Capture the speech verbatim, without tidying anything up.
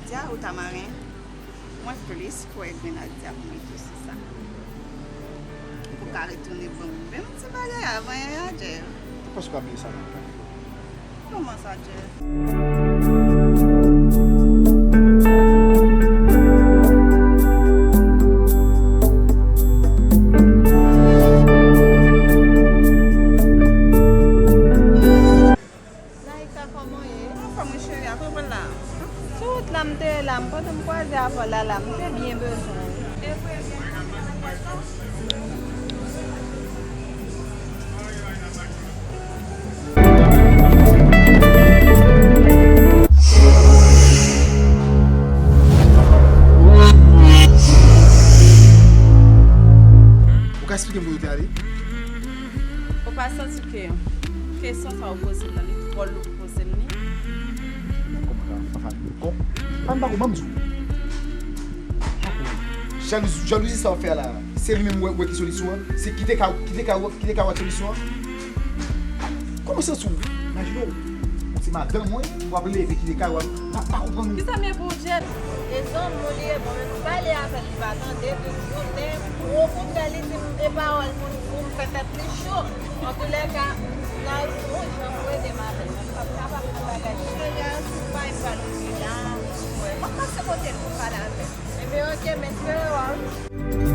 Grenadya ou Tamaren? Mwen plis kwè Grenadya pou mwen ke se sa. Ou ka retounen ban m menm ti bagay avan yè a, Jeff. Ou panse w ka bliye sa nan kè? Kòman sa, Jeff? Naïka, kòman w ye? Anfòm wi cheri, a kote w pral la? Sou wout la m te ye la, m pandan m kwaze avè w la la, m te byen bezwen w. E vre, byen nan mwen nan kèk tan. Ou ka eksplike m kote w te ale? Ou pa santi ke kesyon sa w poze m nan, li twò lou pou poze m li? Mwen konprann, anfen, bon, ann pa kou, ban m di w. Jalouzi, jalouzi sa w fè a la, se li menm wè, wè ki solisyon an? Se ki te ka, ki te ka, ki te ka wè solisyon an? Kòman w santi w? Imajine w, ou se madanm mwen, w ap leve kite kay ou, pa, pa konprann ou. Kisa m ye pou w, Jeff? E zanmi w li ye, bon, men m pale avè l, li pa tande, tout jounen, okontrè, li di m de pawòl pou m, pou m fè tèt li cho. Antoulèka, Naïka, bon jan pou ede m avè l, men m p ap kapab nan bagay sa. Sandra, si w pa vin pale m la, m ap pase kote l pou m pale avè l. Ebyen, oke, m espere w a wi.